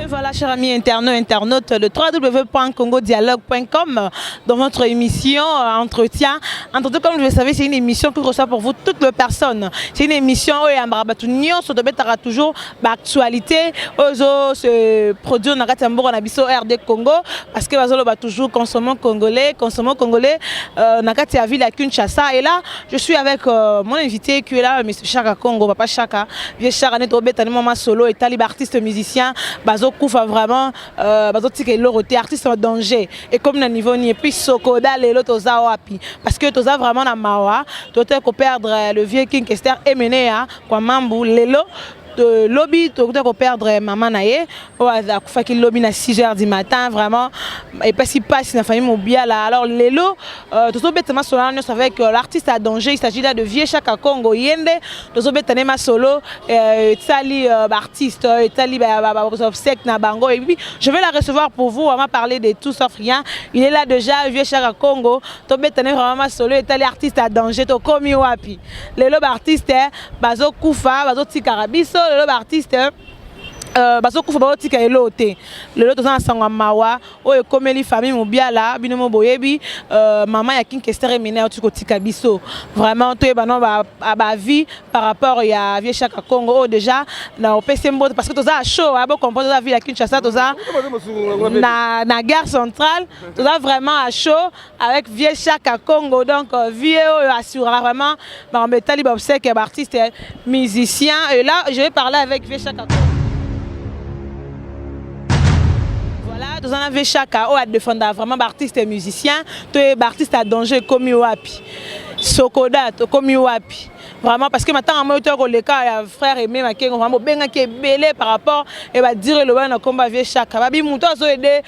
Voilà, chers amis internautes, internautes de www.congodialogue.com dans votre émission Entretien. Entretien, comme vous le savez, c'est une émission qui reçoit pour vous toutes les personnes. C'est une émission où il y a toujours l'actualité, se produire na kati ya mboka na biso RD Congo, parce que bazoloba toujours consommons congolais, consommons congolais na kati ya ville ya Kinshasa. Et là, je suis avec mon invité qui est là, M. Chaka Congo, Papa Chaka, vieux Chaka net obeta ni mama solo etali artiste musicien bazokufa vraiment, bazotika eloko te, artiste en danger et comme na niveau ni. Et puis Sokoda lelo toza wapi? Parce que toza vraiment na mawa, tote ko perdre le vieux King Kester Emeneya kwa mambu lelo lobi tokuta koperdre mama na ye oyo akufaki lobi na 6 heures du matin. Vraiment epesi mpasi na famille Mobiala. Alors lelo tozobeta masolo wana nyonso avec l'artiste à danger. Il s'agit là de vieux Chaka Congo. Ye nde tozobeta ne masolo etali baartiste, etali baobsèques na bango. Et puis je vais la recevoir pour vous, on va parler de tout sauf rien. Il est là déjà, vieux Chaka Congo. Tobeta ne vraiment masolo etali artiste à danger. Tokomi wapi lelo? Baartiste bazokufa, bazotikaka biso. Lelo baartiste bazokufa, bazotika eloko te. Lelo toza na sango ya mawa oyo ekomeli famille Mobiala. Bino mo boyebi, mama ya King Kester Emeneya auti kotika biso. Vraiment toyeba no baavis par rapport ya vieux Chaka Congo oyo déjà na opesi mbote, parce que toza à chaud, bocomprendre, toza ville ya Kinshasa, toza na gare centrale, toza vraiment à chaud avec vieux Chaka Congo. Donc vieux oyo assurera vraiment makambo etali baobsèques ya baartiste musicien. Et là, je vais parler avec vieux Chaka Congo. Voilà, toza na vieux Chaka oyo adefendaka vraiment baartiste musicien. Toyeba artiste à danger ekomi wapi, Sokoda tokomi wapi vraiment? Parce que matanga moyo to koleka ya frère Aimé Makengo, vraiment bobengaki ebele par rapport e badire eloba na komba vieux Chaka babi moto azoaider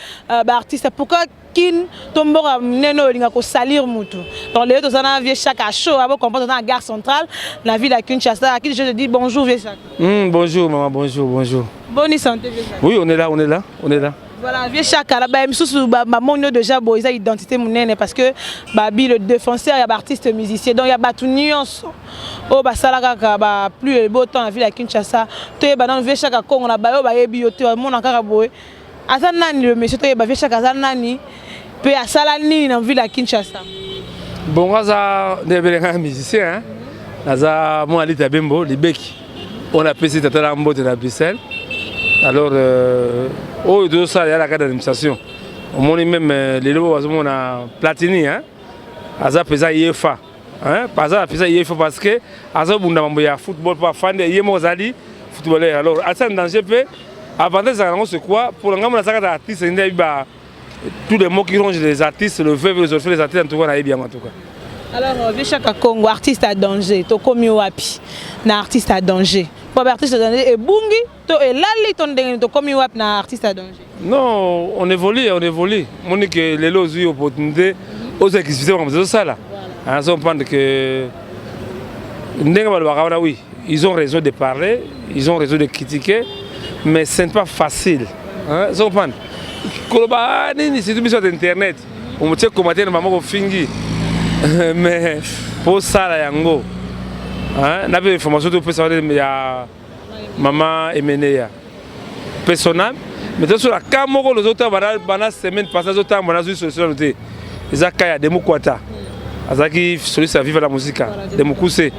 baartiste. Pourquoi Kin to mboka monene oyo olinga kosalir mutu? Donc lelo toza na vieux Chaka chaud, bocomprendre, toza na gare centrale na ville ya Kinshasa. À qui je te dis bonjour, vieux Chaka. Bonjour maman, bonjour, bonjour. Bonne santé, vieux Chaka? Oui, on est là, on est là, on est là. Voilà, vieux Chaka, là, bah, misusu bamoni oyo déjà boye eza identité monene, parce que babi le défenseur ya baartiste musicien. Donc ya bato nyonso oyo basala kaka ba plus beau temps na ville ya Kinshasa. Toyeba nano vieux Chaka Congo na bayo bayebi yo te, bamona kaka boye aza nani le monsieur. Toyeba vieux Chaka aza nani mpe asala nini na ville ya Kinshasa? Bon, aza nde ebelengaka musicien, hein? Naza mwana Lita Bembo Libeki oyo napesi tata na mbote na Bruxelles. Alors oyo tozosala ya na kati d'administration, omoni même lelo oyo bazomona Platini, hein? Aza mpenza yefa, hein? Aza mpenza yefa parce que azobunda mambo ya football mpo afandi ye moko azali footballeur. Alors aza en danger mpe avantage ezalaka nango, c'est quoi? Pour nga mona azaka artiste nde ayebi ba tous les mots qui rongent les artistes, le veuve, les orphelins, les artistes, en tout cas nayebi yango en tout cas. Alors vieux Chaka Congo, artiste à danger, tokomi wapi na artiste à danger? Po baartiste à danger ebungi to elali to ndenge, tokomi wapi na artiste à danger? Non, on évolue, on évolue. Moni ke lelo ozwi opportunité, ozwa exclusivité, makambo ezosala azo comprendre que ndenge balobaka wana, oui, ils ont raison de parler, ils ont raison de critiquer, mais ce n'est pas facile, hein, zo comprendre koloba nini, surtout biso ya internet, omotie commentaire na bango kofingi, mais mpo osala yango na mpe information topesa wana ya mama Emeneya personnel. Mais tosola ka moko lozotanga bana semaine passée, azotambola, nazwi solution te. Eza ka ya Demukwata, azalaki soliste ya Viva la Musica de Mokuse.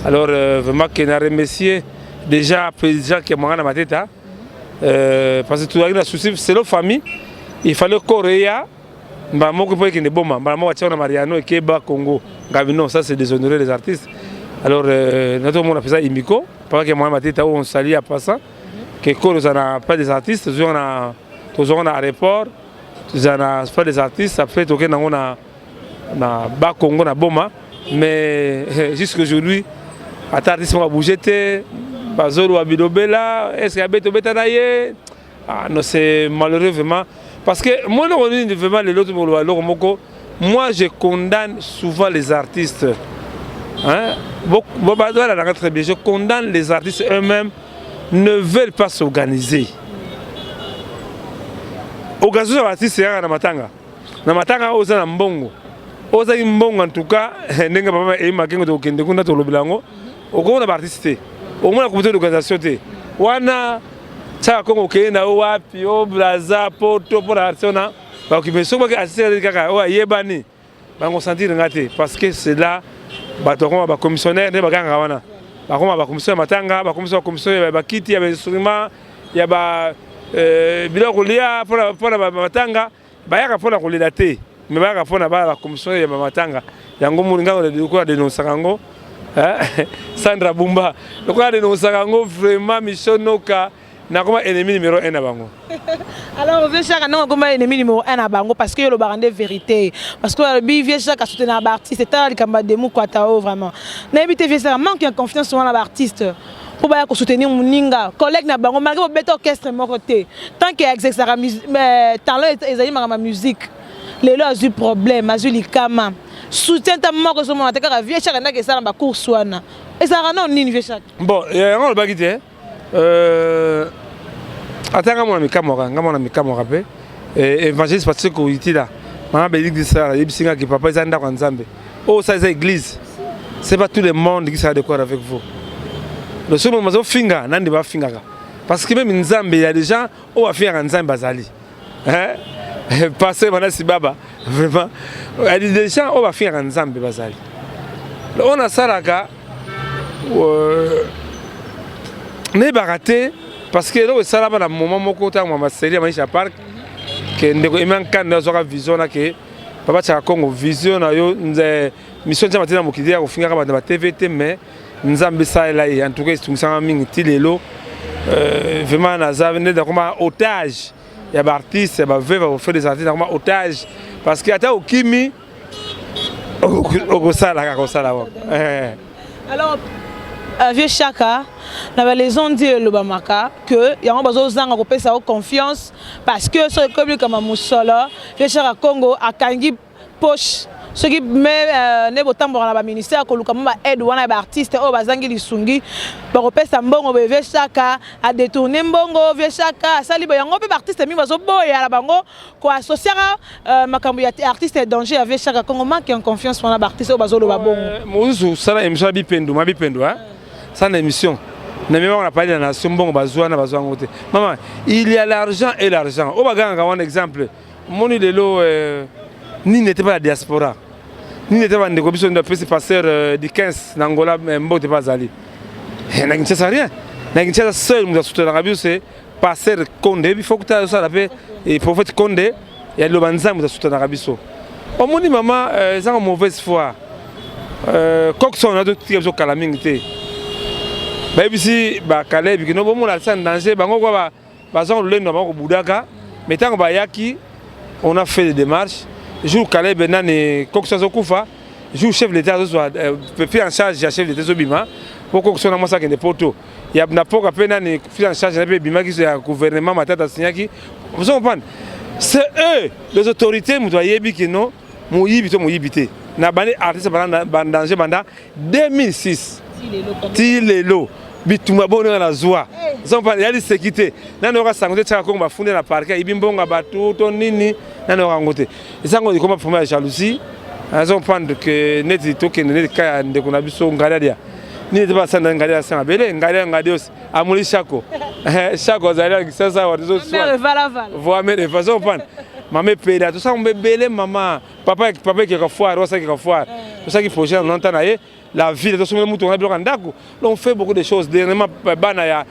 Alors vraiment ke na remercier déjà président Kiamwanga na Mateta, parce que tozalaki na souci selon famille, il fallait corps eya mbala moko mpo ekende boma mbala moko atiaka na Mariano ekeba Congo ngabi. Non, ça, c'est déshonorer les artistes. Alors natomona mpenza imiko papa Kiamwanga Mateta oyo on sali ya passant ke corps eza na pas des artistes, tozwaka na aéroport, tozala na pas des artistes, après tokende yango na Bakongo na Boma. Mais jusqu'aujourd'hui ata artiste moko abouge te. Bazoloba bilobela, est ce que abeti obeta na ye? Ah non, c'est malheureux vraiment, parce que moi eloko nini vraiment lelo tokoloba eloko moko, moi je condamne souvent les artistes, hein? Bon, très bien, je condamne les artistes eux-mêmes ne veulent pas s'organiser. Organisation ya baartiste eyaka na matanga, na matanga oyo oza na mbongo, oyo ozali mbongo. En tout cas ndenge papa Eyi Makengo tokokende kuna tolobela yango, okomona baartiste te, okomona comité d'organisation te wana. Chaka Kongo okende na yo wapi, o Braza, poto, mpo na artiste wana bakoki. Mais soki baki artiste kaka oyo ayebani, bango sentir nga te, parce que c'est là bato bakoma bacommissionnaire nde bagangaka wana, bakoma bacommission ya matanga, bakommission, bacommission ya bakiti, ya bainstrument, ya ba biloko kolia mpona matanga. Bayaka mpona kolela te, mais bayaka mpona baya bacommission ya bamatanga. Yango moni ngai lokola dénonçaka yango, Sandra Bumba, lokola dénonçaka yango vraiment, Mission Noka, nakoma ennemi numéro 1 na bango. Alors, vieux Chaka, ndenge okoma ennemi numéro 1 na bango, parce que yo olobaka nde vérité, parce que alobi vieux Chaka soutenir baartiste. Tala likambo ya demu kwata oyo, vraiment nayebi te. Vieux Chaka, manque ya confiance wana, baartiste mpo baya kosoutenir moninga, collègue na bango, malgré bobeta orchestre moko te, tant que exerçaka talent, ezali makambo ya musique. Lelo azwi problème, azwi likama, soutien ta moko ezomona te. Kaka vieux Chaka ndaki esala bacourse wana, ezalaka nano nini, vieux Chaka? Bon, yango olobaki te, ata nga mwana mikamwaka, nga mwana mikamwaka mpe. Évangéliste Patrick Oyitila, mama Bénédicte Sara ayebisi nga ke papa, eza ndako ya Nzambe oyo osala, eza église, c'est pas tout le monde qui sera d'accord avec vous. Le soki moto bazofinga nandi, bafingaka parce que même Nzambe, ya des gens oyo bafingaka Nzambe bazali. Pasteur Manasi Baba, vraiment, ya des gens oyo bafingaka Nzambe bazali. Oyo nasalaka, nayebaka te, parce que eloko esalama na moment moko, ntango mama seri ya Maisha Park, ke ndeko Ema Nkanda azwaka vision na ke papa Tiaka Kongo, vision na yo, mission Nzambe atina mokili ya kofingaka bato na batv te, mais Nzambe esalela ye. En tout cas, etungisanga mingi ti lelo. Vraiment, naza nde nakoma otage ya baartiste, ya baveuve, bafrère des artistes. Nakoma otage parce que ata okimi, okosala kaka kosala. Alors, vieux Chaka, na baleson ndi elobamaka ke yango bazozanga kopesa yo confiance, parce que soki ekomi likambo mosolo, vieux Chaka Congo akangi poche. Soki me nde botambolaka na baministère koluka mo baaide wana ya baartiste oyo bazangi lisungi, bakopesa mbongo boye, vieux Chaka adétourne mbongo, vieux Chaka asali boye. Yango mpe baartiste mingi bazoboya na bango koassociaka makambo ya artiste danger ya vieux Chaka Congo. Manque ya confiance wana, baartiste oyo bazoloba bongo. Mosusu sala émission ya Bipendu, ma Bipendu sala émission na mema na parler na nation, mbongo bazwa na bazwa yango te. Mama, il y a l'argent et l'argent oyo bagangaka wana. Exemple, omoni lelo nini ete mpa ya diaspora, nini ete bandeko biso nde apesi pasteur du 15 na Angola mbote mpe azali na Kinshasa. Rien na Kinshasa, seul moto asutenaka biso, c'est pasteur Konde. Yebi fo kuta osala mpe prophète Konde ya liloba Nzambe, moto asutenaka biso. Omoni mama, ezanga mauvaise foi. Coxon azotika biso kala mingi te, bayebisi bakalebi kino bomona alisa danger bango kwa bazwaka lolendo na bango kobudaka. Mais ntango bayaki, on a fait des démarches. Jour Kaleb nani, Coxon azokufa, jour chef de l'État azozwa pris en charge ya chef de l'État, ezobima po Coxon na mwasi akende poto ya na poka mpe nani, prise en charge na mpe ebimaki ya gouvernement Matata asignaki. Ozo comprendre, c'est eux les autorités, moto ayebi kino moyibi to moyibi te. Na bandi artiste bandanger banda 2006 ti lelo, bitumba bongo ndenge nazwa ya liseki te. Nani oyoka sango te Tiaka Kongo bafunde na parquet, ayibi mbongo ya bato to nini? Nani oyoka yango te? Ezango ekoma problème ya jalousie. Azo comprendre que neti tokende neti ka ya ndeko na biso Ngalialia, nini te, basanda Ngalia asa mabele Ngalia Ngadios amoli shako shako azali na Kisasa awa. Tozoswa azo comprendre, mama epela tosala ebele, mama papa, papa ekeka foire, osalaki foire, tosalaki projet na nanta na ye la ville, tosomela mutu wana biloko ya ndako. Donc on fait beaucoup de choses. Dernièrement, bana ya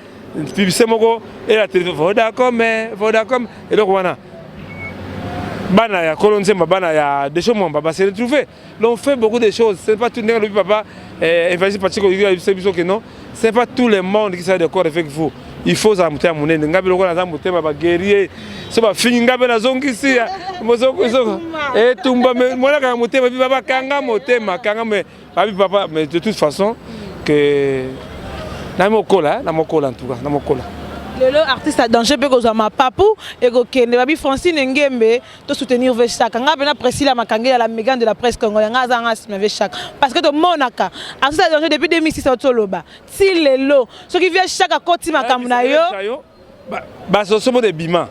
publicité moko ela téléphone Vodacom, Vodacom, eloko wana, bana ya Kolo Nzemba, bana ya Desho Mwamba ba se retrouver. Donc on fait beaucoup de choses. C'est pas tout ndenge lobi papa évangile Patrick oyo biso que non, c'est pas tout le monde qui sera d'accord avec vous. Il faut ozala motema monene. Ngai biloko naza motema baguerrier, so bafingi ngai mpe nazongisi etumba monakanga motema bi bakanga motema kanga me babi papa. Mais de toute façon que na mokola, na mokola, en tout cas na mokola. Lelo artiste ya danger mpe kozwa mapapu ekokende babi Francine Ngembe tosoutenir vieux Chaka. Nga mpena Priscilla Makange ya la mégane de la presse congolais, nga aza nga nsima vieux Chaka, parce que tomonaka artiste ya danger depuis 2006 otoloba ti lelo. Soki vieux Chaka akoti makambo na yo. Basoso mpo ebima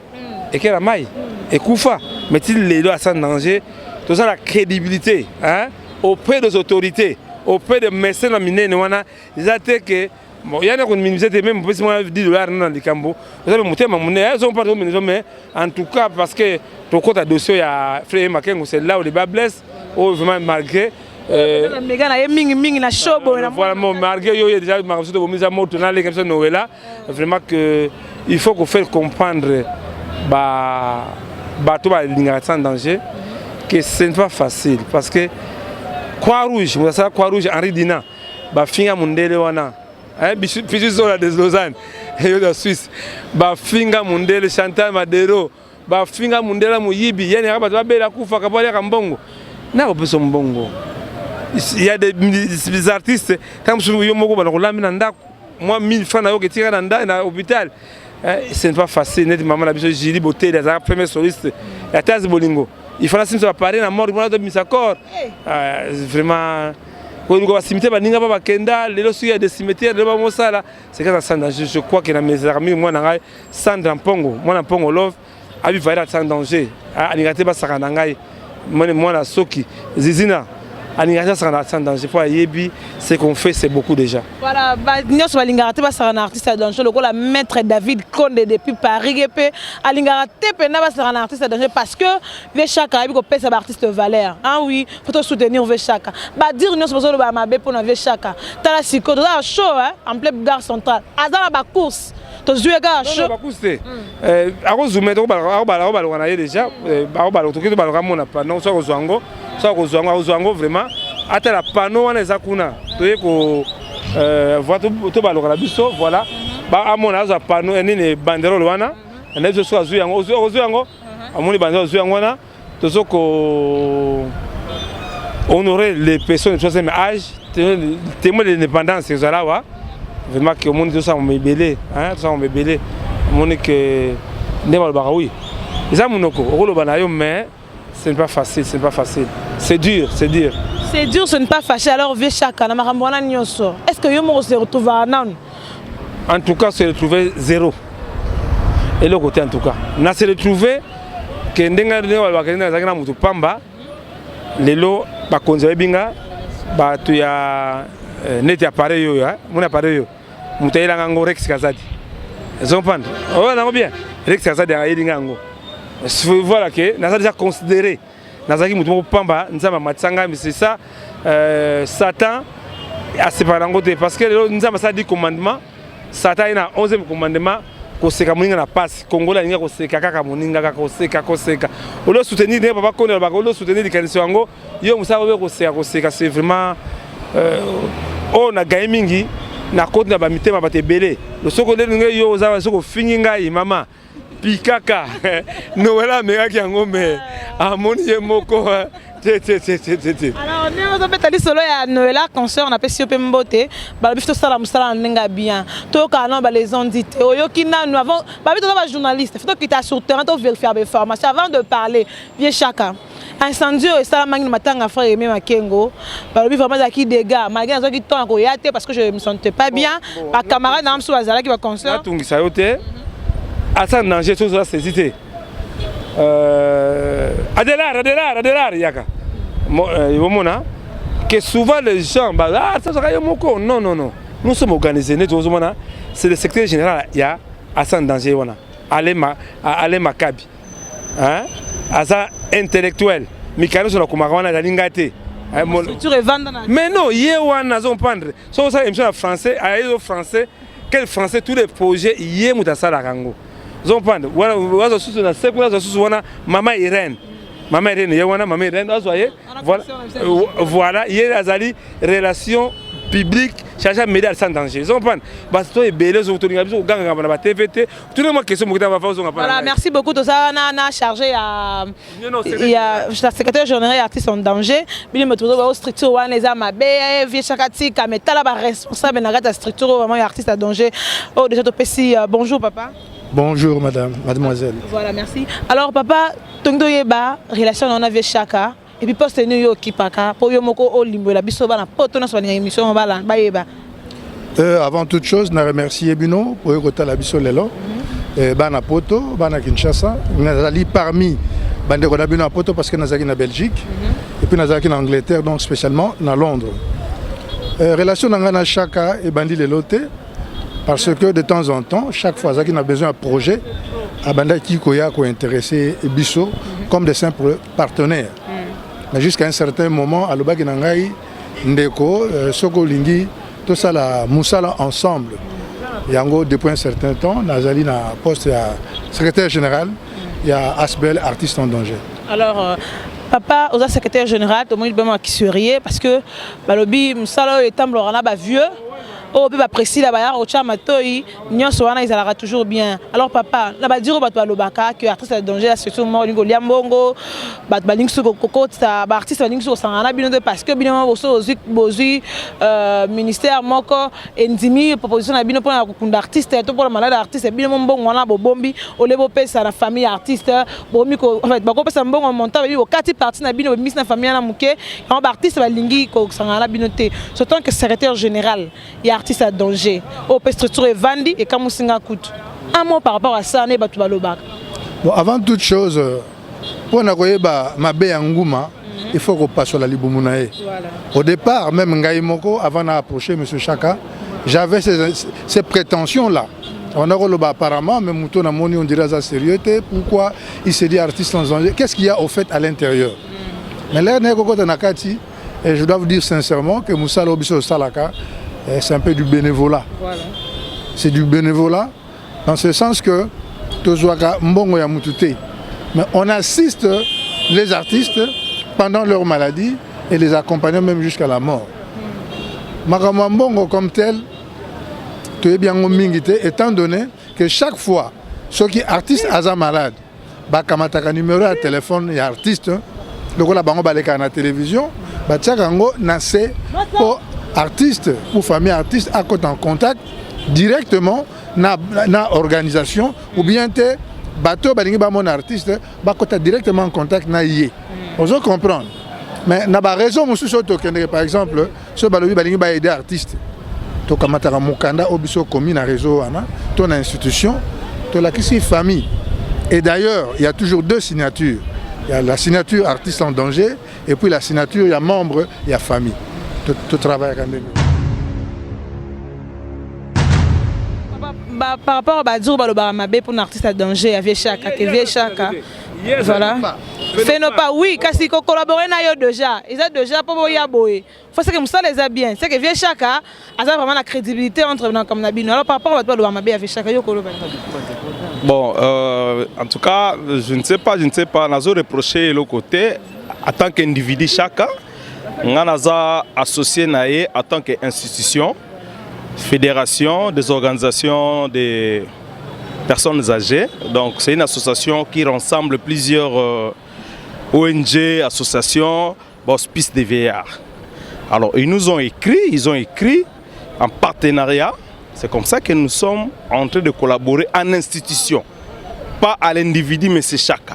ekela mai ekufa, mais ti lelo aza danger. Toza la crédibilité, hein, auprès des autorités, auprès de médecins na minene wana. Eza te ke Bon, ya na kominimiser te, même opesi mwa 10 $ na likambo, oza mpe motema monene, ozompa tominimiser. Mais en tout cas, parce que tokota dossier ya frère Makengo, c'est là où le bât blesse. Oyo vraiment, malgré mega na ye mingimingi na show boye. Voilà, malgré yo ye déjà makambo so tobomisa moto naleka biso Noela, vraiment que il faut qu'on faire comprendre ba bato balingaka sans danger que ce n'est pas facile, parce que Croix Rouge, moto asala Croix Rouge, Henri Dina, bafinga mondele wana, bisu Zola de Lausanne, yo ya Suisse, bafinga mondele Chantal Madero, bafinga mondele moyibi, yani yaka bato babela kufaka po aliaka mbongo. Nakopesa mbongo, il y a des artistes, ntango mosusu yo moko bana kolambi na ndako, mwa 1000 francs na yo ketika na nda na hôpital, ce n'est pas facile. Neti mama na biso Julie Boteli, azalaka premier soliste ya Tase Bolingo, il fallait simisa bapare na mort mpona tobimisa corps. Vraiment, koluka bacimetière, baninga mpa bakenda lelo, soki ya des cimetière lelo bamosala, c'est grâce à Sans Danger. Je crois que na ezalaka mingi mwana ngai Sandra Mpongo, mwana Mpongo Love, abivalela Sans Danger, alingaka te basaka na ngai mwana soki zizina, alingaka te basaka na Sans Danger mpo ayebi ce qu'on fait, c'est beaucoup déjà. Voilà, nyonso balingaka te basaka na artiste ya danger, lokola maître David Conde depuis Paris, ye mpe alingaka te mpena basaka na artiste ya danger, parce que vieux Chaka ayebi kopesa baartiste valeur. Ah oui, faut tosoutenir vieux Chaka. Badire nyonso bazoloba mabe mpona vieux Chaka, tala sikoyo toza na show en plein gare centrale, aza na bacourse, tozwi ye kaka show. Bacourse te, akozume akobaloka na ye déjà, toki tobaloka, mona pano so akozwa yango, so akozwa yango, akozwa yango vraiment. Atala pano wana eza kuna, toye ko tobaloka na biso, voilà, amona, azwa pano nini, banderole wana na biso. Soki azwi yango, ozwi yango, amoni banderole, azwi yango wana. Tozo ko honorer les personnes de troisième âge, témoin de l'indépendance ezala awa. Vraiment ke omoni tosala mebele, tosala mebele, omoni ke nde balobaka, oui, eza monoko okoloba na yo, mais ce n'est pas facile, ce n'est pas facile, c'est dur, c'est dur. C'est dur, ce n'est pas facile. Alors vieux Chaka, na makambo wana nyonso, est ce que yo moko se retrouvera nanu? En tout cas, se retrouver zéro, eloko te. En tout cas, na se retrouver ke ndenge ndenge balobaka, ndenge nazalaki na motu pamba, lelo bakonzi bayebi nga, bato ya neti appareil oyo, moni appareil oyo, moto ayelanga yango, Rex Kazadi, ozocomprendre oyo nango bien, Rex Kazadi ayeli nga yango. Voilà ke naza déjà considéré. Nazalaki motu moko pamba, Nzambe amatisa ngai, mais c'est ça, Satan asepaka yango te, parce que lelo Nzambe asala 10 commandement, Satan aye na 11e commandement: koseka moninga na pasi. Congolais alingi koseka kaka moninga, kaka koseka, koseka olio soutenir ndenge papa Koni alobaka, olio soutenir likanisi yango, yo mosala obe koseka, koseka. C'est vraiment oyo na gaye mingi, nakoti na bamitema bato ebele. Soki olelinge yo oza, soki ofingi ngai, mama pikaka Noela amekaki yango, me amoni ye moko te te te te te te. Alors, ndenge ozobeta lisolo ya Noela concert, napesi yo mpe mbote. Balobi tosala mosala na ndenge ya bien, toyokaka nano balezondi te, oyoki nanu avant. Babi toza bajournaliste, faut tokita sur terrain, tovérifier bainformation avant de parler. Vieux Chaka, incendie oyo esalamaki na matanga frère Aimé Makengo, balobi vraiment ezalaki dégâts, malgré nazwaki temps ya koya te parce que je me sentais pas bien, bacamarade na mosusu bazalaki baconcert. Natungisa yo te, asa danger soki oza saisi te. Adelar, Adelar, Adelar yaka, omona que souvent les gens bah, ah, ça sera yo moko. Non, non, non, nous sommes organisés. Neti ozomona, c'est le secrétaire général ya asa danger wana, Ale Makabi, hein? Aza intellectuel, mikanda nyonso nakomaka wana ezali ngai te. Structure evanda na Mais non, ye wana azocomprendre. Soki osala émission na français, ayezo français, quel français, tous les projets ye moto asalaka yango, ozocomprendre. Wana azwa susu na se kuna, azwa susu wana mama Irene, mama Irene ye wana, mama Irene azwa ye, voilà, voilà, ye azali relation publique, chargé ya média sans danger, ozocomprendre. Bato ebele tolinga biso kogangaka na batv te. Tuna mwa question mokita bava ozonga. Voilà, merci beaucoup. Toza wana na chargé ya secrétaire général ya artiste en danger. Bino moto tozo bao structure wana eza mabe. Vieux Chaka tika, mais tala baresponsable na kati ya structure oyo vraiment ya artiste en danger oyo déjà topesi. Bonjour papa. Bonjour madame, mademoiselle. Voilà, merci. Alors papa, tongi toyeba relation na wana vieux Chaka, et puis poste nini yo okipaka, mpo yo moko olimbola biso bana poto nyonso balinga émission bala bayeba. Avant toute chose, na remercier bino pour kotala biso lelo. Bana poto, bana Kinshasa, nazali parmi bandeko na bino ya poto, parce que nazalaki na Belgique et puis nazalaki na Angleterre, donc spécialement na Londres. Relation na ngai na Chaka ebandi lelo te. Parce que de temps en temps, chaque fois azalaki na besoin ya projet, abandaki koya kointéresser biso comme des simples partenaires. Mais jusqu'à un certain moment, alobaki na ngai: ndeko, soki olingi tosala mosala ensemble. Yango, depuis un certain temps, nazali na poste ya secrétaire général ya ASBL Artiste en danger. Alors, papa, oza secrétaire général, tomoni bama kisurier, parce que balobi mosala oyo etambolaka na bavieux oyo mpe baprécis baya kotya matoi nyonso wana, ezalaka toujours bien. Alors papa, na badire oyo bato balobaka que artiste ya danger ya surtout moko olingi kolia mbongo, bato balingi soki kokotisa, baartiste balingi soki kosangana na bino te, parce que bino boso bozwi ministère moko endimi proposition na bino mpona kokunda artiste to mpona malade artiste, bino mo mbongo wana bobombi ole bopesa na famille ya artiste. Bomi bakopesa mbongo montant, babi bokati parti na bino, bobimisi na famille wana moke. Yango baartiste balingi kosangana na bino te. Surtout que secrétaire général ya artiste ya danger oyo mpe structure evandi, ekamusinga kutu. Un mot par rapport à ça, ne bato balobaka. Bon, avant toute chose, mpona koyeba mabe ya nguma, il faut kopasola libumu na ye. Au départ même, ngai moko, avant na approcher monsieur Chaka, j'avais ces prétentions là on a koloba apparemment, mais moto namoni, on dirait aza sérieux te. Pourquoi il se dit artiste en danger? Qu'est-ce qu'il y a au fait à l'intérieur? Mais là, naye kokota na kati, et je dois vous dire sincèrement que mosala oyo biso osalaka, c'est un peu du bénévolat. C'est du bénévolat dans ce sens que tozwaka mbongo ya mutu te, mais on assiste les artistes pendant leur maladie et les accompagne même jusqu'à la mort. Makambo ya mbongo comme tel, toyebi yango mingi te, étant donné que chaque fois soki artiste aza malade, bakamataka numéro ya téléphone ya artiste, lokola bango balekaka na télévision, batiaka yango na se mpo artiste ou famille artiste akota en contact directement na organisation, ou bien te bato oyo balingi bamona artiste bakota directement en contact na ye. Ozo comprendre? Mais na baraison mosusu oyo tokendeke, par exemple soki balobi balingi baaider artiste, tokamataka mokanda oyo biso okomi na réseau wana to na institution, tolakisi famille. Et d'ailleurs, il y a toujours deux signatures: il y a la signature artiste en danger et puis la signature ya membre ya famille. Totravaillaka ndenge. Par rapport à badire balobaka mabe mpona artiste ya danger ya vieux Chaka, ke vieux Chaka, voilà, pas oui, kasi kocollaborer na yo déjà eza déjà mpo boya boye, faut seke mosala eza bien, c'est que vieux Chaka aza vraiment na crédibilité entre na comme na bino. Alors, par rapport à bato balobaka mabe ya vieux Chaka, yo koloba? Bon, en tout cas, je ne sais pas, je ne sais pas. Nazo reprocher le côté en tant qu'individu chacun, nga naza associé na ye en tant qu'institution, fédération des organisations des personnes âgées. Donc c'est une association qui rassemble plusieurs ONG, associations, hospices des vieillards. Alors ils nous ont écrit, ils ont écrit en partenariat. C'est comme ça que nous sommes en train de collaborer en institution. Pas à l'individu, mais c'est chacun.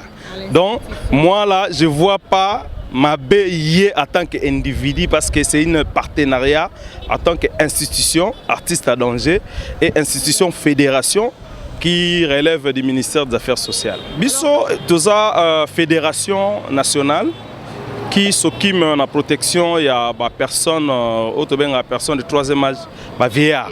Donc, moi là, je ne vois pas ma BIE en tant qu'individu parce que c'est une partenariat en tant qu'institution, artiste à danger, et institution fédération qui relève du ministère des Affaires sociales. Biso, toza fédération nationale qui s'occupe de la protection ya ba personne oyo personne de troisième âge, ba vieillard.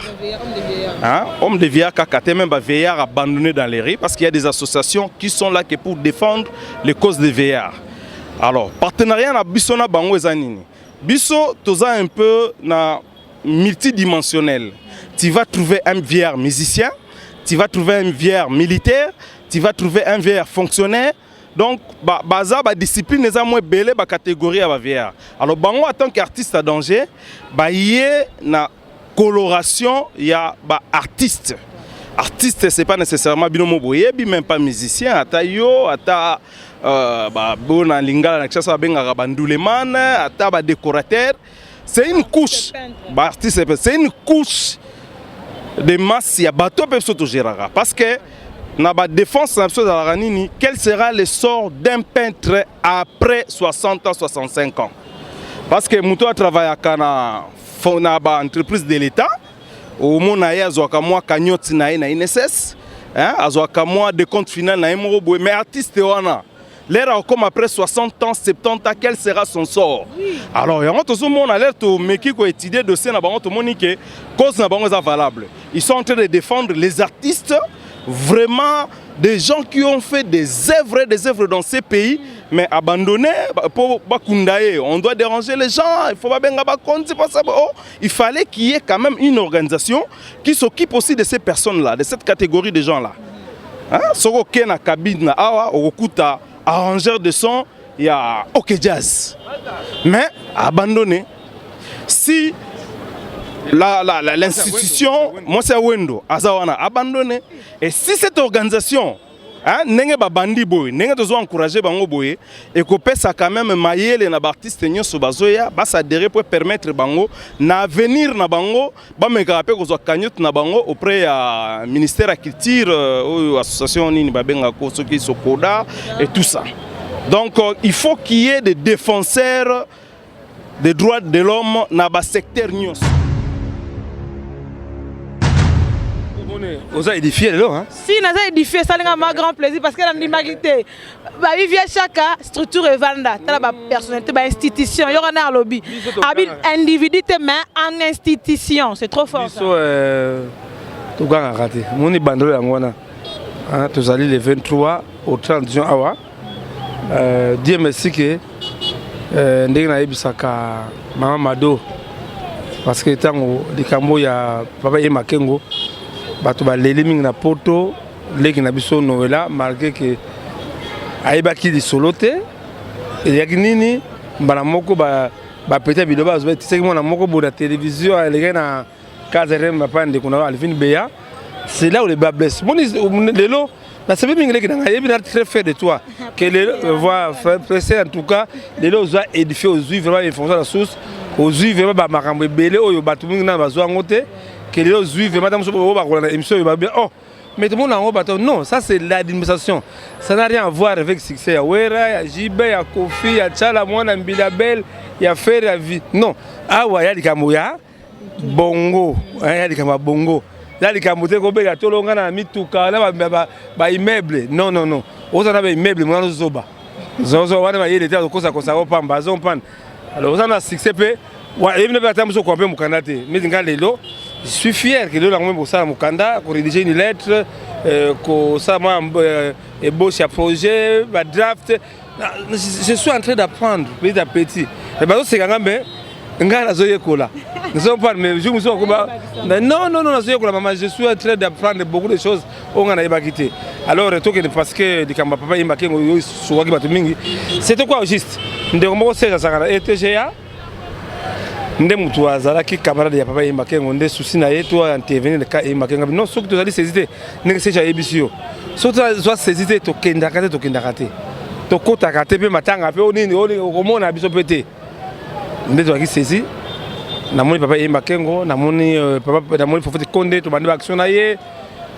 Hein? Homme de vieillard kaka te, même ba vieillard abandonné dans les rues, parce qu'il y a des associations qui sont là que pour défendre les causes des vieillards. Alors, partenariat na biso na bango eza nini? Biso toza un peu na multidimensionnel. Tu vas trouver un vieillard musicien, tu vas trouver un vieillard militaire, tu vas trouver un vieillard fonctionnaire. Donc ba, baza ba discipline eza mwa ebele, ba catégorie ya ba vieillard. Alors bango, en tant qu'artiste à danger, baye na coloration ya ba artiste. Artiste, c'est pas nécessairement bino mo boyebi, même pas musicien, ata yo, ata ba na lingala na Kinshasa babengaka banduleman, ata badécorateur. C'est une couche, baartiste, c'est une couche de masse ya bato mpe biso togéraka, parce que na badéfense na biso ezalaka nini? Quel sera le sort d'un peintre après 60 ans, 65 ans? Parce que moto atravaillaka na baentreprise de l'État, omona ye azwaka mwa cagnotte na ye na INSS, hein, azwaka mwa décompte final na ye moko boye. Mais artiste wana, L'heure comme après 60 ans, 70 ans, quel sera son sort? Alors yango tozomona, l'heure tomeki koétudier dossier na bango, tomoni ke cause na bango eza valable. Ils sont en train de défendre les artistes, vraiment des gens qui ont fait des œuvres dans ces pays, mais abandonnés pour bakunda ye. On doit déranger les gens, il faut babenga bakonzi pour ça. Oh, il fallait qu'il y ait quand même une organisation qui s'occupe aussi de ces personnes-là, de cette catégorie de gens-là. Hein? Soko oke na cabine na awa, okokuta arrangeur de son ya OK Jazz, mais abandonné. Si l'institution mwasi ya wendo aza wana, abandonné. Et si cette organisation, hein, ndenge babandi boye, ndenge tozo encourager bango boye, ekopesa quand même mayele na baartiste nyonso bazoya baadhérer po permettre bango na avenir na bango, bamekaka mpe kozwa cagnotte na bango auprès ya ministère ya culture, oyo association nini babengaka soki Sokoda et tout ça. Donc il faut qu'il y ait des défenseurs des droits de l'homme na basecteur nyonso. Oza édifié lelo, hein? Si, naza édifié, esalinga ma grand plaisir parce que nandimaki te. Babi vie Chaka, structure evanda, tala bapersonnalité, bainstitution yoko na alobi abi individu te, mais en institution, c'est trop fort ça. Biso togangaka te. Moni bandolo yango wana, tozali le 23 au 30 juin awa. Dieu merci ke ndenge nayebisaka mama Mado, parce que ntango likambo ya papa ye Makengo, bato baleli mingi na Poto. Leki na biso Noela, malgré ke ayebaki lisolo te eyaki nini, mbala moko bapeta biloba, batisaki mwana moko boye na télévision, alekaki na KZRM, papa ndeko na Alvin Beya. C'est là où le bât blesse. Moni lelo nasebi mingi, leki na ngai, yebi na très fier de toi que lelo voilà pressé. En tout cas lelo ozwa édifié, ozwi vraiment information na source, ozwi vraiment bamakambo ebele oyo bato mingi na bazwa yango te, ke lelo ozwi vraiment ta mosusu oyo bakolanda émission oyo babi: «Oh, mais tout le monde en haut.» Non, ça c'est l'administration, ça n'a rien à voir avec succès ya Wera, ya Jibe, ya Kofi, ya Tshala Mwana, Mbila Bel, ya Fer, ya vie. Non, awa ya likambo ya bongo, ya likambo ya bongo, ya likambo te kobeka tolonga na mituka na baimmeuble. Non, non, non, oza na baimmeuble mwana ozoba zozo wana mayele te, azokosakosa opamba azompana. Alors oza na succès mpe yebi na mpe ata mosu okoma mpe mokanda te. Mais nga lelo je suis fier ke lelo yango mpe kosala mokanda, korédiger une lettre, kosala mwa ébauche ya projet, badraft. Je suis en train d'apprendre petit à petit. Bazoseka nga, mbe ngai nazoyekola, nazopana. Mais jour mosusu akoba: «Non, non, non, nazoyekola mama, je suis en train d'apprendre beaucoup de choses oyo ngai nayebaki te.» Alors tokende, parce que likambo ya papa yembaki yango oyo esukaki bato mingi. C'était quoi juste? Ndeko moko Serge azalaka na ETGA, nde motu azalaki camarade ya papa Yemba Kengo, nde susi na ye to intervenir ka Yemba Kengo. Non, soki tozali saisi te, ndenge Serge ayebisi yo, soki tozwa saisi te, tokendaka te, tokendaka te, tokɔtaka te mpe matanga mpe nini okomona biso mpe te. Nde tozalaki saisi, namoni papa Yemba Kengo, namoni papa, namoni prophète Konde, tobandi baaction na ye.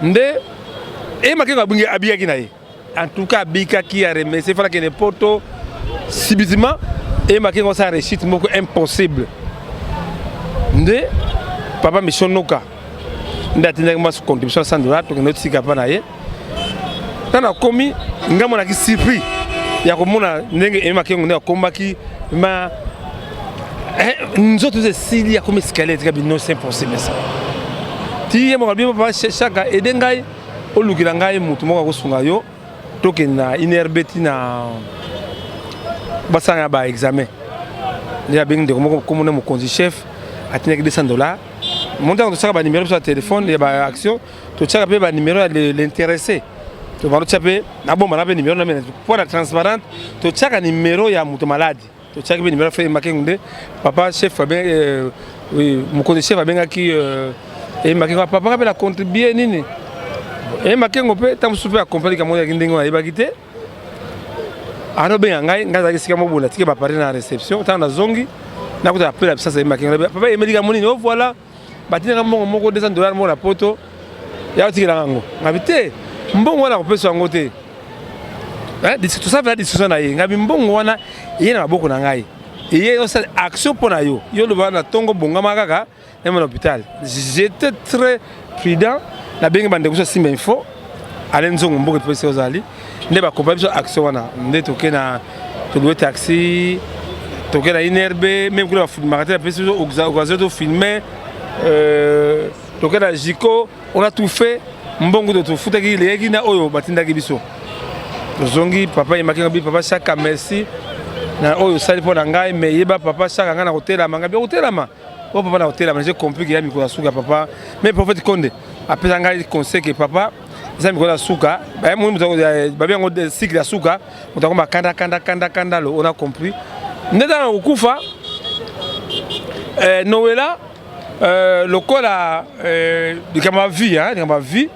Nde Yemba Kengo abikaki na ye, en tout cas abikaki, aremercie fala kende Poto. Subitement Yemba Kengo asala réussite moko impossible. Nde papa Mission Noka nde atindaki mwa contribution 100 dollar, tokende otika mpa na ye. Ntango nakomi, ngai monaki surpris ya komona ndenge Aimé Makengo nde akombaki ma nzoto eza esili, akomi escalier, etika bino, c'est impossible ça. Ti ye moko alobi: «Papa Chaka, aide ngai, olukela ngai motu moko akosunga yo, tokende na INRB ntina basala ya baexamen.» Nde abengi ndeko moko komona mokonzi chef, atindaki 200 dollars. Mo ntango totiaka banimero biso ya telefone ya baaction, totiaka mpe banimero ya l'intéressé, tobanda totia mpe nabomba na mpe nimero na mpo na transparente. Totiaka nimero ya moto malade, totiaki mpe nimero ya Makengo. Nde papa chef, mokonzi chef abengaki Makengo: «Papa mpe na contribue nini?» Makengo mpe ntango mosusu mpe acomprendre kamoko yaki ndenge ayebaki te. Anobenga ngai, ngai azalaki esika mobona, tike bapare na réception. Ntango nazongi, nakuta apela bisasa ye Makengo: «Papa, emelika monini?» «O voilà, batindaka mbongo moko 200 dollar moko na Poto, ya otikelaka yango.» Ngabi te, mbongo wana kopesa yango te. Tosala discussion na ye, ngabi mbongo wana eye na maboko na ngai, eye osala action mpo na yo. Yo loba na ntongo, bongama kaka neme na hôpital. J'étais très prudent, nabengi bandeko so asimba info. Ale nzongo mboka topesi ozali nde bakopa biso action wana nde toke na tolouer taxi, toke na INRB, même kuna bafilmaka te, bapesi biso occasion tofilme. Toke na Jiko, on a tout fait. Mbongo to tofutaki leyaki na oyo batindaki biso. Tozongi, papa yemaki ngabi: "Papa Chaka, merci na oyo osali mpo na ngai, mais yeba, papa Chaka, ngai na kotelama." Ngai bi kotelama o papa na kotelama. J'ai compris que ya mikolo ya suka papa. Mais prophète Konde apesa ngai conseil que papa eza mikolo ya suka, babi yango cycle ya suka, moto akoma kanda kanda kanda kanda lo. On a compris nde ntango kokufa Noela lokola likambo ya vie, likambo ya vie.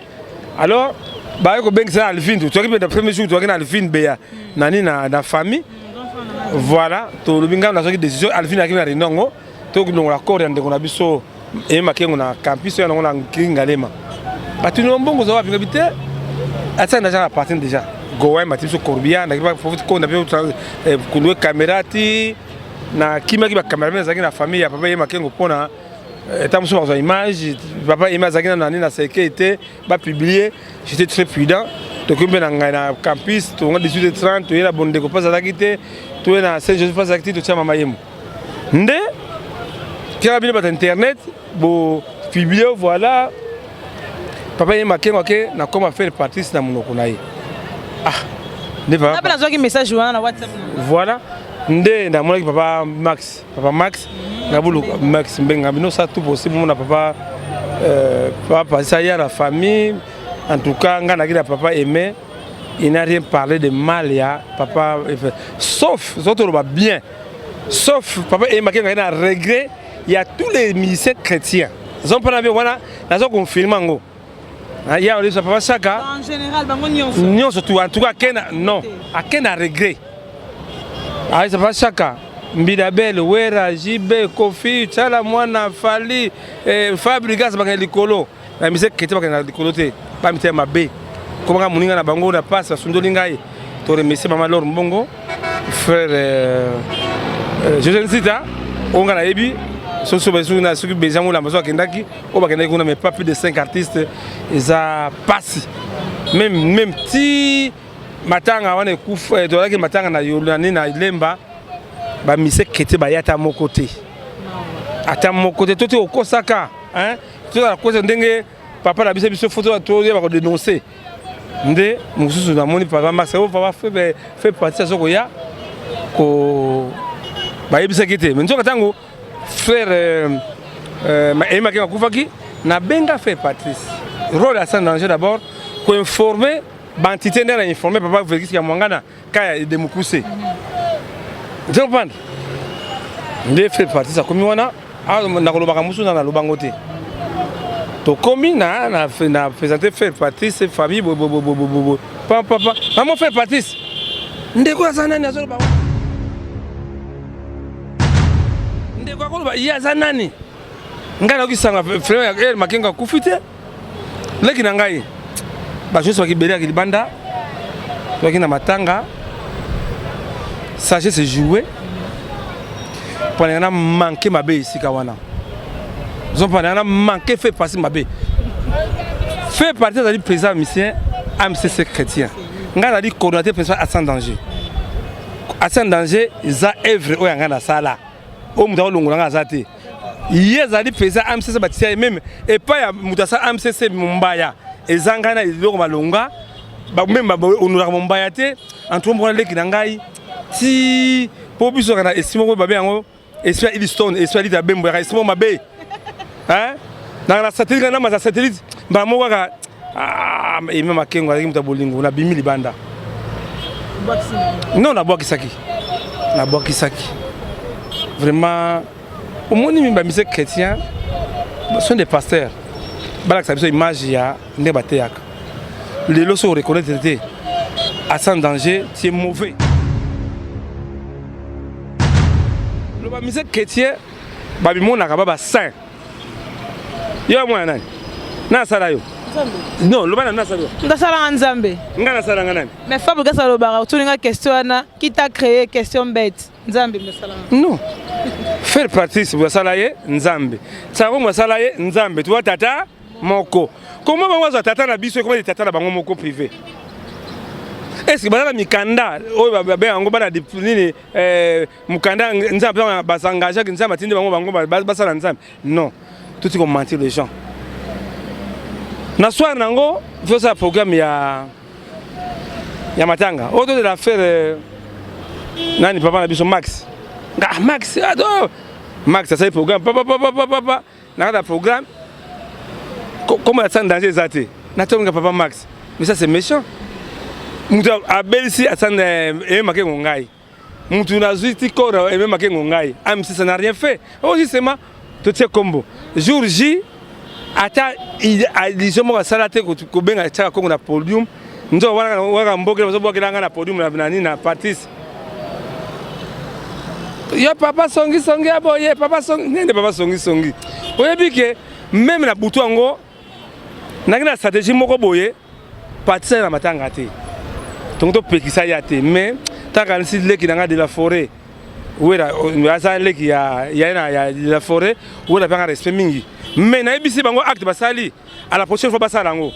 Alors baye kobengisa na Alvine, toyaki mpe na premier jour, toyaki na Alvine Beya nani na famille. Voilà, tolobi ngai nazwaki décision, Alvine ayaki na réunion yango, tolongola corps ya ndeko na biso eyemakengo na campus oyo yango na Ngalema. Batuni: "Mbongo oza wapi?" Ngabi te, atia déjà na partir déjà gowa mati biso corbillard konda mpe kolouer caméra ti nakimaki. Bacaméraman ezalaki na famille ya papa Yemakengo mpona eta mosusu bakozwa image papa Yema azalaki na nani na cercueil te, bapublier. J'étais très prudent. Tokomi mpe na ngai na campus, tonga 18h30, toye na bondeko mpo azalaki te, toye na Saint Joseph mpo azalaki te. Totia mama Yemo nde kaka bino bato internet bopublier. Voilà, papa Yema Kengo ake na koma faire Patrice na monoko na ye. Ah, nde papa nazwaki message wana na WhatsApp. Voilà, nde namonaki papa Max, papa Max ngabulu, Max Mbenga bino ça tout possible mona papa papa Patrice aya na famille. En tout cas, ngai naki na papa Aimé, il n'a rien parlé de mal ya papa, sauf so toloba bien, sauf papa Aimé Makengo na regret ya tous les musiciens chrétiens. Nazo mpona bien wana, nazo confirme yango ya olisa papa Chaka. En général, bango nyonso. Nyonso tu. En tout cas akena non, akena regret ayisa papa Chaka, Mbida Bel, Wera, JB, Kofi, Tsala Mwana, Fali, Fabrigas bakende likolo na musicien chrétien, bakende na likolo te, bamitema mabe komanga moninga na bango na pasi basundoli ngai. Toremercie mama Lor Mbongo, frère José Nsita oyo ngai nayebi soki beja molamba so akendaki oyo bakendaki kuna, mais pas plus de 5 artistes. Eza pasi même ti matanga wana ekufa. Tozalaki matanga na nani na Lemba, bamusicien chrétien baya ata moko te, ata moko te. To te okosaka, tozala kosa ndenge papa na biso biso fo toyeba kodénoncer. Nde mosusu namoni papa Max oyo papa fait partie azo koya ko bayebisaki te. Mais nzoka ntango frère Eyemaki akufaki, nabenga frère Patrice, rôle ya Sans Danger d'abord koinformer baentité nde na informe papa Félix ya Mwangana kaya de mokuse comprendre. Nde frère Patrice akomi wana, nakolobaka mosusu na nalobango te. Tokomi na présente frère Patrice, famille bobobobobobo, papa mamo frère Patrice, ndeko aza nani? Azoloba ndeko akoloba ye aza nani? Ngai nakokisanga frère Makengo akufi te, leki na ngai. Bato nyonso bakibelaki libanda, toyaki na matanga. Sagesse joue mpo na manke mabe esika wana, ozompa na manke fait partie mabe. Fait partie azali président musicien AMCC chrétien, ngai azali coordonnateur principal à Sans Danger. À Sans Danger eza œuvre oyo ya ngai nasala, oyo moto akolongola ngai aza te. Ye azali président AMCC, batisia ye même epai ya moto asala AMCC Mombaya. Eza ngai na eloko malonga, même honoraka Mombaya te. Antuka moko leki na ngai ti mpo biso kaka na esprit moko babe yango, esprit ya Illstone, esprit ya Lita Bembo, yaka esprit moko mabe naka na satellite, namaza satellite mbala moko kaka. Eme Makengo azalaki moto ya bolingo. Nabimi libanda, non, nabwakisaki, nabwakisaki vraiment. Omoni, bamusicien chrétien sont des pasteurs, balakisa biso image ya nde bateyaka. Lelo so oreconnaître te à Sans Danger, tu es mauvais. Lo bamusicien chrétien babimonaka ba basaint. Yo mwana nani nasala yo? Non, loba na nasala yo. Ndasalanga Nzambe. Nga nasalanga nani? Mais Fabrigas alobaka, otuninga question wana: "Qui t'a créé?" Question bête. Nzambe ndasalanga. Non, frère Patrice asala ye Nzambe, Sango asala ye Nzambe, tuwa tata. Moko. Comment bango bazwa tata na biso ekoma tata na bango moko privé? Est ce que baza na mikanda oyo babenga yango bana nini, mokanda Nzambe bas'engageaki, Nzambe atindi bango, bango basala Nzambe? Non, toti komentir les gens. Na soir nango tosala programme ya matanga oyo tozela affaire nani, papa na biso Max. Ah, Max, ah, Max asali programme papapapapapa. Na kati ya programme, comme ya sans danger eza te, natonga papa Max. Mais ça, c'est méchant. Moto abelisi asanda eyemaki ngo ngai, mutu nazwi ti corps ememaki ngo ngai amisi, ça n'a rien fait. Oyo justement totie kombo jour J, ata allusion moko asala te kobenga tiaka kongo na podium. Nzo wana waka mbokela bazobwakela nga na podium na nini, na Patrice yo, papa songisongi ya boye, papa songi nde papa songisongi. Oyebi ke même na butu yango nangi na stratégie moko boye, Patrice na matanga te, tongo topekisa ya te. Mais takanisi leki na nga de la forêt wera, aza leki ya na ya de la forêt wera, mpe anga respect mingi. Mais nayebisi bango acte basali, à la prochaine fois basala yango,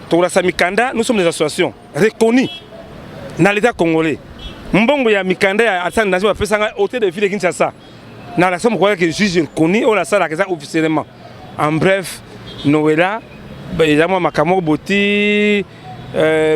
tokolasa mikanda. Nous sommes des associations reconnues na l'État congolais. Mbongo ya mikanda ya asani nation bapesanga hôtel de ville Kinshasa na la somme ke juge reconnu oyo nasalaka eza officiellement. En bref, Noela eza mwa makambo moko boti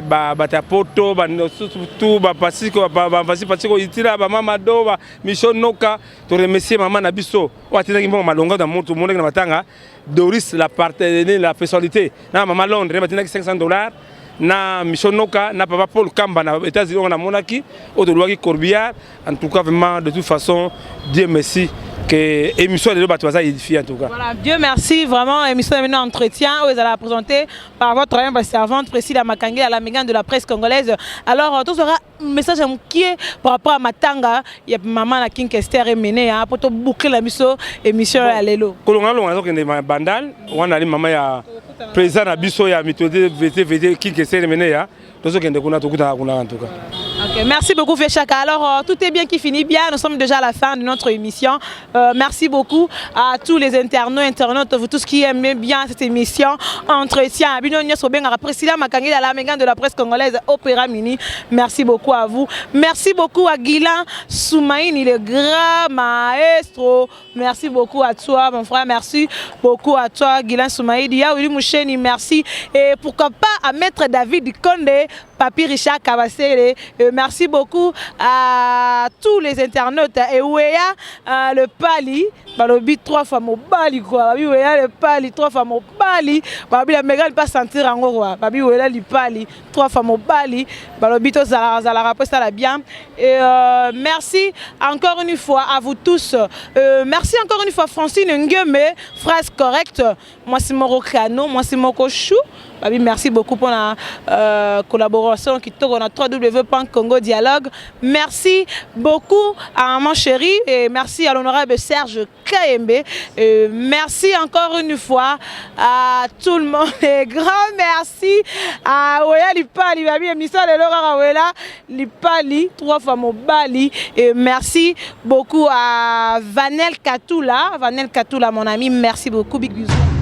bato ya poto surtout bapasiko bavasi pasiko itila bamamado bamisio noka. Toremercier mama na biso oyo atindaki mbongo malonga na moto monaki na matanga, Doris la partenaire, la personnalité na mama Londres, batindaki 500 $ na mission noka na papa Paul Kamba na États-Unis oyo namonaki, oyo tolwaki corbillard. En tout cas, vraiment, de toute façon, Dieu merci que émission lelo bato baza édifié en tout cas. Voilà, Dieu merci vraiment. Émission maintenant entretien oyo ezala présenté par votre humble servante Priscilla Makange à la mégane de la presse congolaise. Alors tozwaka message ya mokie par rapport à matanga ya mama na King Kester Emene po toboucler na biso émission ya lelo. Kolonga longa, nazokende Bandal wana, ali mama ya président na biso ya mito vt King Kester Emene ya tozokende kuna, tokutana kuna en tout cas. Ok, merci beaucoup Feshaka. Alors, tout est bien qui finit bien. Nous sommes déjà à la fin de notre émission. Merci beaucoup à tous les internautes, vous tous qui aimez bien cette émission Entretien. Bino nyonso bengaka Priscilla Makangi, la mégane de la presse congolaise, Opéra Mini. Merci beaucoup à vous. Merci beaucoup à Guilain Soumaïni, le grand maestro. Merci beaucoup à toi, mon frère. Merci beaucoup à toi, Guilain Soumaïni. Yaouli Moucheni, merci. Et pourquoi pas à Maître David Condé, Papi Richard Kabasele. Merci beaucoup à tous les internautes. Et Ouéa, le Pali, balobi trois fois mobali quoi. Babi Ouéa le Pali, trois fois mobali. Babi la mégale pas sentir yango quoi. Babi Ouéa le Pali, trois fois mobali. Balobi to zala zala après ça la bien. Et merci encore une fois à vous tous. Merci encore une fois Francine Ngueme, phrase correcte. Moi c'est Moro Kano, moi c'est Moko Chou. Babi, merci beaucoup pour la collaboration qui tourne à www.congo Dialogue. Merci beaucoup à maman chérie et merci à l'honorable Serge Kayembe. Merci encore une fois à tout le monde et grand merci à Oya Lipali, Babi, émission de Laura Wela Lipali, trois fois mobali. Et merci beaucoup à Vanel Katoula, Vanel Katoula, mon ami, merci beaucoup, big bisous.